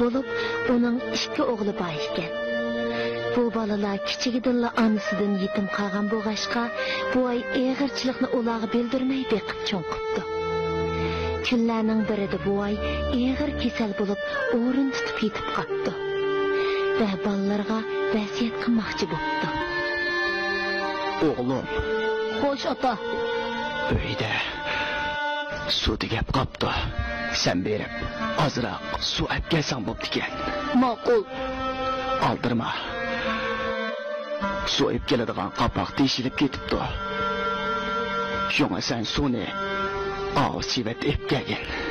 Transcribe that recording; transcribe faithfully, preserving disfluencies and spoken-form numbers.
بولۇپ، ئۇنىڭ ئىككى ئوغلى بار ئىكەن. بۇ بالىلار كىچىكىدىنلا ئانىسىدىن يېتىم قالغان بولغاچقا، بوۋاي ئېغىرچىلىقنى ئۇلارغا بىلدۈرمەي بېقىپ چوڭ قىپتۇ. كۈنلەرنىڭ بىرىدە بوۋاي ئېغىر كېسەل بولۇپ، ئورۇن تۇتۇپ يېتىپ قاپتۇ ۋە بالىلىرىغا ۋەسىيەت قىلماقچى بوپتۇ. ئوغلۇم. خوش، ئاتا. ئۆيدە سۇ تۈگەپ قاپتۇ. سەن بېرىپ ئازراق سۇ ئەپ كەلسەڭ بوپتىكەن. ماقۇل. ئالدىرىما. سۇ ئېلىپ كېلىدىغان قاپاق تېشىلىپ كېتىپتۇ. شۇڭا سەن سۇنى ئاۋۇ سېۋەتتە ئېلىپ كەلگىن.